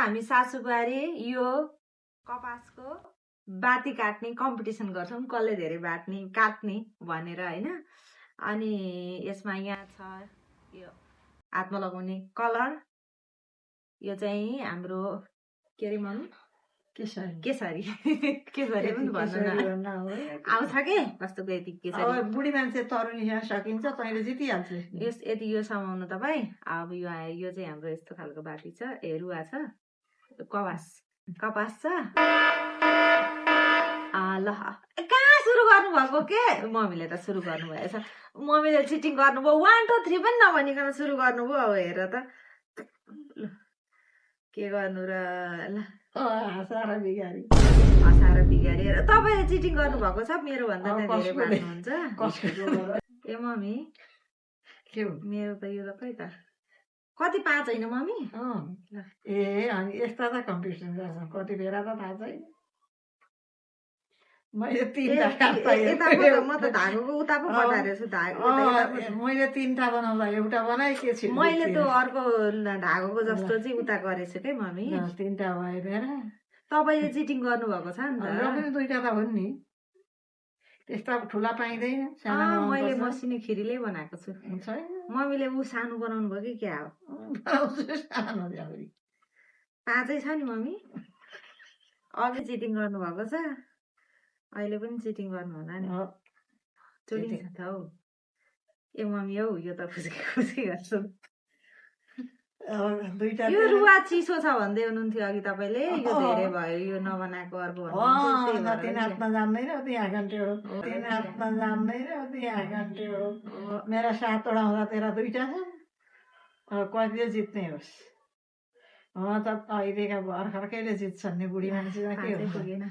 हामी सासुबारी यो कपासको बाती काट्ने कम्पिटिसन गर्छौँ, कसले धेरै काट्ने भनेर हैन। अनि यसमा यहाँ छ यो हातमा लगाउने कलर, यो चाहिँ हाम्रो के अरे मम्मी केसरी केसरी पनि भन्नु आउँछ के कस्तो यति केसरी। बुढी मान्छे तरुनी सकिन्छ, तैँले जितिहाल्छु। यति यो समाउनु तपाईँ। अब यो चाहिँ हाम्रो यस्तो खालको बाती छ, रुवा छ, कपास छ। ल कहाँ सुरु गर्नुभएको के? मम्मीले त सुरु गर्नुभएछ, मम्मीले चिटिङ गर्नुभयो। 1 2 3 पनि नभनिकन सुरु गर्नुभयो। अब हेर त के गर्नु र। ल हसार बिगारी हेर तपाईँले चिटिङ गर्नुभएको छ, मेरो भन्दा धेरै भन्नुहुन्छ। ए मम्मी मेरो त यो त खै त कति 5 होइन मम्मी? ए अनि यस्ता त कम्पिटिसन गर्छौँ, कति बेला त थाहा छैन। मैले 3टा म त धागोको उता पो बटाएर छु। मैले 3टा बनाउँदा एउटा बनाए के छु, मैले त अर्को धागोको जस्तो चाहिँ उता गरेछु के मम्मी। 3टा भयो फेर। तपाईँले चिटिङ गर्नुभएको छ नि त। पनि 2टा त हुन् नि, त्यस्ता ठुला पाइँदैन। मैले मसिनो खिरीले बनाएको छु। मम्मीले सानो बनाउनु भयो कि क्या हो? सानो 5 छ नि मम्मी। अघि चिटिङ गर्नुभएको छ, अहिले पनि चिटिङ गर्नु होला नि। चोटिङ छ त हौ। ए मम्मी हौ यो त खुसी गर्छु। यो रुवा चिसो छ भन्दै हुनुहुन्थ्यो अघि तपाईँले, यो धेरै भयो यो नबनाएको अर्को मेरा 7वटा हुँदा तेरा 2टा छ। कतिले जित्ने होस्, त अहिलेका भर्खरकैले जित्छन् नि, बुढी मान्छेमा के पुगेन।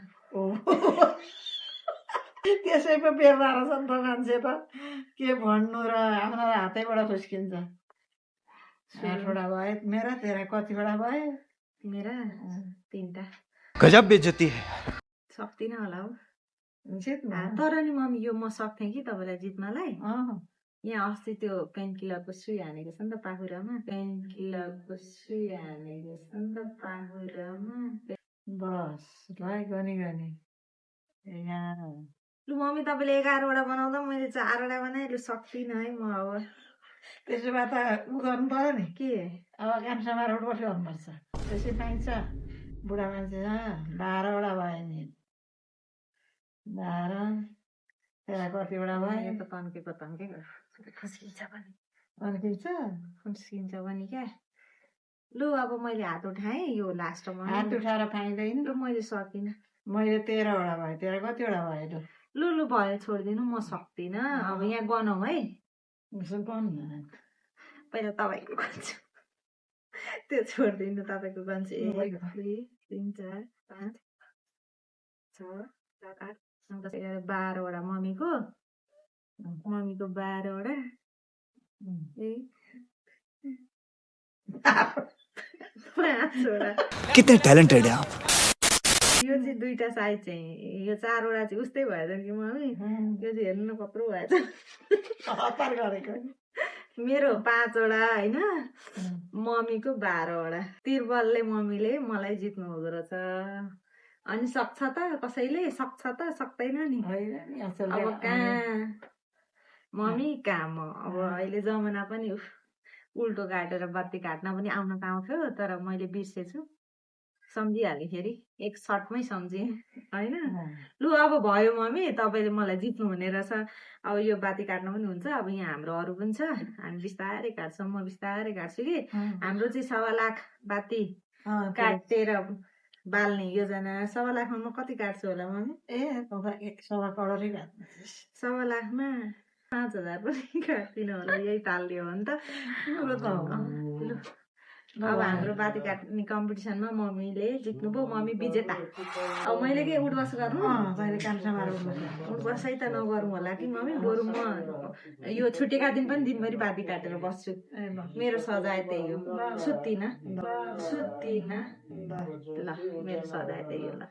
त्यसै पो बेर्दा रहेछन् त मान्छे त, के भन्नु र। आफ्नो हातैबाट खुस्किन्छ। 8वटा भयो मेरा, तेरा कतिवटा भयो? मेरा 3टा। गजब बेइज्जती है। सक्दिनँ होला हौ तर नि मम्मी यो म सक्थेँ कि तपाईँलाई जित्नलाई। यहाँ अस्ति त्यो पेन किलरको सुई हानेको छ नि त पाखुरामा, बस भाइ गनी लु मम्मी तपाईँले 11वटा बनाउँदा मैले 4वटा बनाएँ। लु सक्दिनँ है म। अब त्यसो भए त उ गर्नु पर्यो नि, के अब काम समारोह बसी गर्नुपर्छ। त्यसै पाइन्छ बुढा मान्छे। 12वटा भयो नि, 12 तेरा कतिवटा भयो? त तन्केको खुस्किन्छ पनि क्या। लु अब मैले हात उठाएँ, यो लास्टमा हात उठाएर पाइँदैन। लु मैले सकिनँ। मैले 13वटा भयो, तेरा कतिवटा भयो? लु भयो छोडिदिनु, म सक्दिनँ। अब यहाँ गनौँ है। पहिला तपाईँको गर्छु, त्यो छोडिदिनु। तपाईँको गर्छु। 1 2 3 4 5 6 7 8 9 10 11 12वटा मम्मीको 12वटा। कितने टैलेंटेड है आप। यो चाहिँ 2टा साइज चाहिँ, यो 4वटा चाहिँ उस्तै भएछ कि मम्मी। यो चाहिँ हेर्नु न कत्रो भएछ। मेरो 5वटा होइन, मम्मीको 12वटा। तिरबलले मम्मीले मलाई जित्नु हुँदो रहेछ। अनि सक्छ त कसैले? सक्छ त सक्दैन नि। अब कहाँ मम्मी कहाँ म। अब अहिले जमाना पनि उल्टो काटेर बत्ती काट्न पनि आउन पाउँथ्यो, तर मैले बिर्सेछु। सम्झिहालेँ फेरि, एक सर्टमै सम्झेँ होइन। लु अब भयो मम्मी, तपाईँले मलाई जित्नु हुने रहेछ। अब यो बाती काट्न पनि हुन्छ। अब यहाँ हाम्रो अरू पनि छ, हामी बिस्तारै काट्छौँ। म बिस्तारै काट्छु कि। हाम्रो चाहिँ 1.25 लाख बाती काटेर बाल्ने योजना। 1.25 लाखमा म कति काट्छु होला मम्मी? 1.25 लाखमा 5,000 पनि काट्दिनँ होला, यही तालिदियो भने त। अब हाम्रो बाती काट्ने कम्पिटिसनमा मम्मीले जित्नुभयो, मम्मी विजेता। अब मैले के उठबस गर्नु? उठबसै त नगरौँ होला कि मम्मी, बरु म यो छुट्टेका दिन पनि दिनभरि बाती काटेर बस्छु। मेरो सजाय त्यही हो, सुत्दिनँ। ल मेरो सजाय त्यही हो। ल